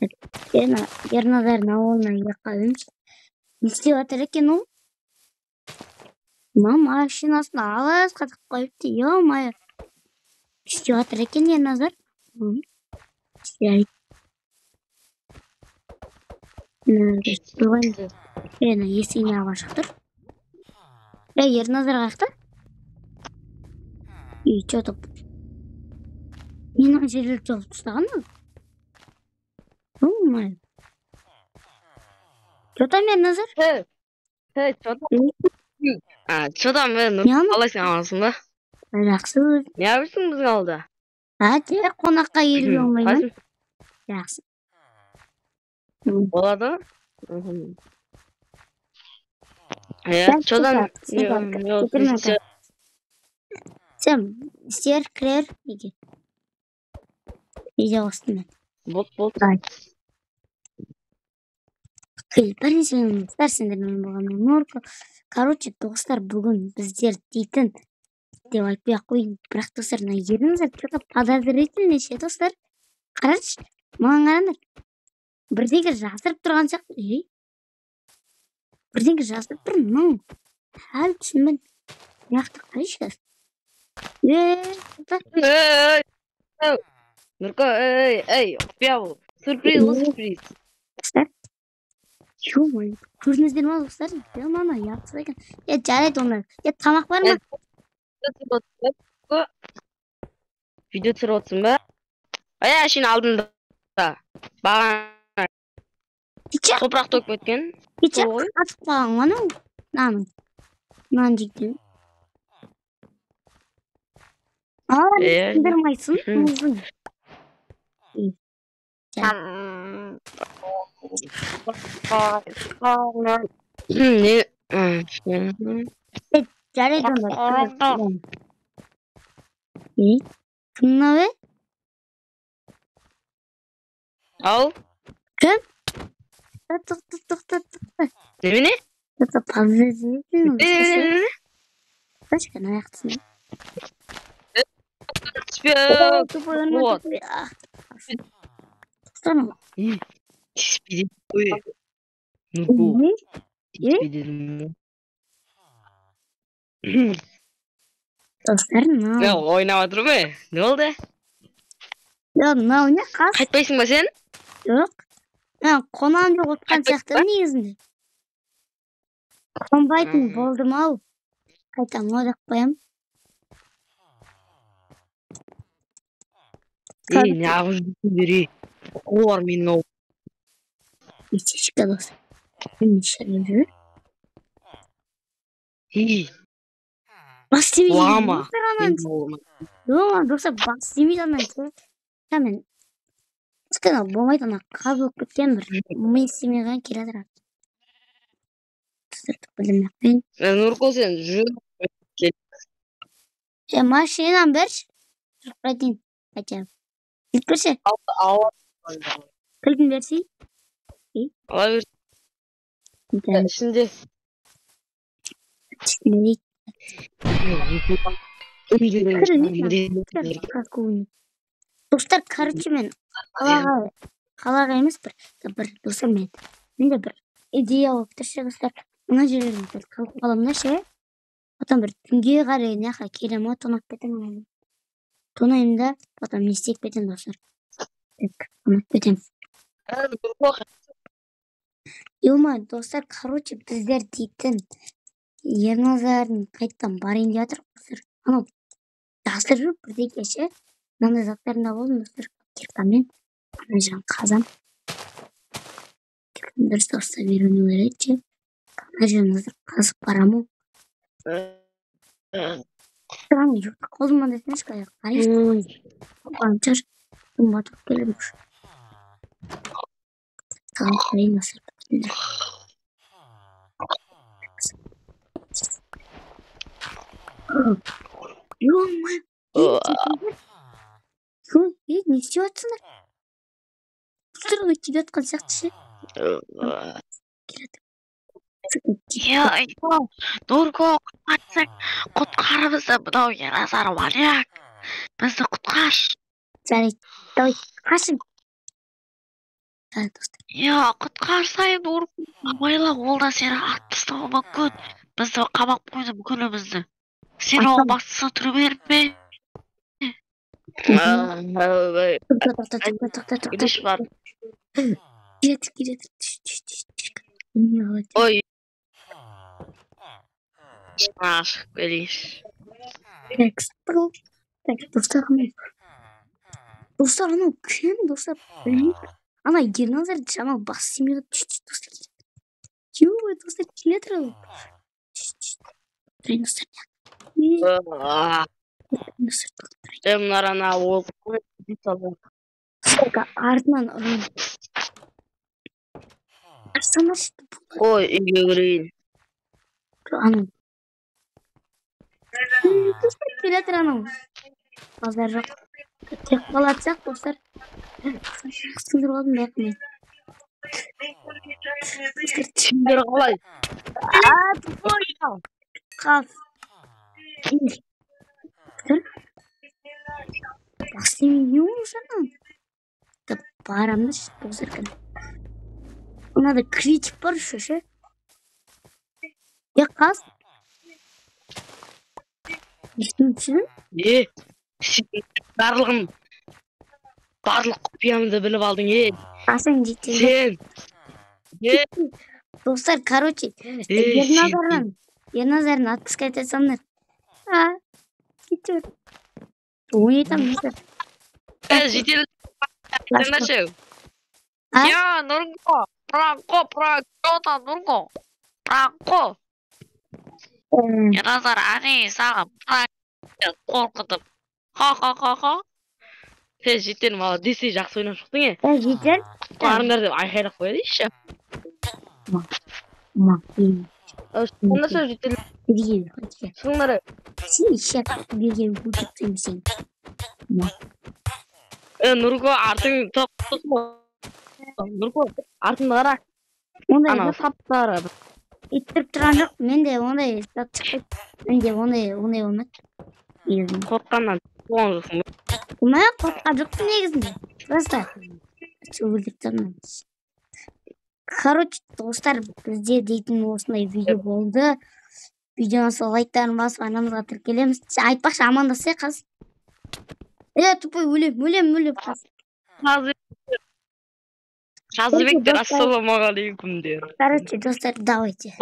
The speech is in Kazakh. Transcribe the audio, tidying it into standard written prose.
Ерназардың ауылына келіп қалдым. Не істеп жатыр екен ол? Мына машинасын алысқа тығып қойыпты, ё-моё. Не істеп жатыр екен Ерназар? Жарайды. Мына есігіне алға шығып тұр. Ей, Ерназар қаяқта? Ей, чё-то мына жерлерді жауып тастаған ба? Ё-моё. Чё там, Ерназар? Хе, чё там? А, чё там, мен қалайсың, амансың ба? Жақсы. Не yapıyorsun біздің ауылда? А, тек қонаққа келуге болмай ма? Жақсы. Болады ма? Иә, чё там? Сен істер кірер неге? Видео қостым мен. Болды, болды. Бірінші достар, сендермен болған мен Нұрко. Короче, достар, бүгін біздер дейтін деп айтпай ақ қояйын. Бірақ достар, мына Ерназар что-то подозрительный ше, достар. Қарашы, маған қараңдар. Бірдеңе жасырып тұрған сияқты. Ей, бірдеңе жасырып тұр, мынау. Әлі түсінбедім. Мына жақта қарайшы қазір. Ей, Нұрко, ей, ей, құпия бұл. Сюрприз ғой, сюрприз. Достар, ё-моё, көрдіңіздер ма, достар? Мана ұятсыз екен. Е, жарайды онда. Е, тамақ бар ма? Видео түсіріп отырсың ба? Ай, әшейін алдында. Бағана топырақ төгіп кеткен. Кеше қатып қалған ғой анау. Нанның. Нан жейтін. Сындырмайсың. Не? Жарайды онда. Кім мынау, е? Ау? Кім? Тоқта, тоқта, тоқта. Немене? Это подозрительно. Точка, мына жақтысың. Вот. Тоқтана. Тиіспе қой. Нұрко. Тиіспе дедім. Достар, мынау. Ойнап жатыр ма? Не болды? Жоқ, мынау не қас? Қайтпайсың ба сен? Жоқ. Мен қонам деп отқан сияқты негізінде. Қонбайтын болдым ау. Қайтадан ойлап қоям. Ей, неғып жүрсіңдер, ей? Олар менің ауылым. Местечко, достар. Неше? Ей. Бас істемейді. Лама. Жоқ, достар, бас істемейді ана. Мен өйткені болмайды, ана қаз болып кеткен бір ми істемей қалған келе жатыр. Достар, білмей ақ қояйын. Нұрко, сен жүр. Е, машинаны берші. Жүріп қайтайын. Хотя бы. Кілт берші. Кілтін берсей. Ала бер. Ішінде. Ішінде. Достар, короче, мен қалаға емес, бір достар, мен менде бір идея болып тұр ше, достар. Мына жерлерде бір қалып қаламын да ше. Потом бір түнге қарай мына жаққа келемін ғой, тонап кетемін. Тонаймын да, потом не істеп кетемін, достар. Так, тонап кетемін. Ё-моё, достар, короче, біздер дейтін Ерназардың қайтадан барайын деп жатыр, достар. Анау жасырып жүр бірдеңе ше. Мынандай заттарын да болдым, достар. Киркамен ана жағын қазам. Кирканы дұрыс ұстай беруіне керек ше. Ана жерін, достар, қазып барамын. Ана ұйықтап қалдым ба десеңші, қарайшы. Қуанышар, күн батып келеді уже. Салып қояйын, достар. Ё-моё! Ей, не істеп жатсыңдар? Достар, ана келе жатқан сияқты ше. Келеді. Нұрко, құтқарсаң, құтқар бізді, мынау Ерназар маньяк. Бізді құтқаршы. Жарайды, давай, қашың. Да, достар. Я, құтқарсай, Нұрко. Абайла, ол да сені атып тастауы мүмкін. Бізді қамап қойды бүкілімізді. Сен оған бастысы тұра берме. Тоқта, тоқта, тоқта, тоқта, тоқта. Идиш бар. Келе жатыр, келе жатыр. Түш, түш, түш, түш. Не қылады? Ой. Шығып келейінші. Так, стол. Так, достар, анау. Достар, анау кім, достар? Білмеймін. Ана Ерназар шамал бас істемей қалды. Түш, түш, достар. Ё, достар, келе жатыр ол. Түш, түш. Тұрайын, достар. Достар, тоқта. Мынар ана ол. Сука, артынан ұрын. Ашсаңдаршы. Ой, үйге кірейін. Анау. Достар, келе жатыр анау. Базар жоқ. Тек қалатын сияқты, достар. Сындырып алдым байқамай. Достар, Сендер қалай? А, тупой. Қап. Достар. Бас істемей не болmuş анау? Да барамын да, достар, кәдімгі. Мынада критик бар еще ше. Е, қаз. Естімін түсіндің? Е, сен барлығын, барлық құпиямды біліп алдың, е. Асан жетті. Сен. Е, Достар, короче, Ей, Ерназардан отпуска айтасаңдар. А, кетіп. Ойнайтамын, достар. Е, жедел айтыңдаршы. А? Я, Нұрко, Франко, Франко, Нұрко, Франко. Ерназар, әне саған пранк қорқытып. Ха-ха-ха-ха. Е, жедел, молодец, жақсы ойнап шықтың, е. Е, жетер. Құтқарыңдар деп айқайлап қояды еще. Ма, ей, Шығыңдаршы, жедел, бізге, бізге. шығыңдар. Сен ишак, бізге өлтіріп тастаймын сені. Е, Нұрко, артың тоқ. Нұрко, артыңды қара. Ондай Ана жоқ, саптары. иттіріп тұрған жоқ. Менде ондай зат шықпайды. Менде ондай болмайды. Негізінде. Қорыққаннан туған жоқсың ба? Мә, қорыққан жоқпын негізінде. Просто өлтіріп тастадым. Короче, достар, бізде дейтін осындай видео болды. Видеоны сол лайктарын басып, арнамызға тіркелеміз. Айтпақшы, амандасайық қазір. Е, тупой, өлем, өлем, өлем қазір. Қазыбектер, Достар. ассалаумағалейкум дер. Короче, достар, давайте.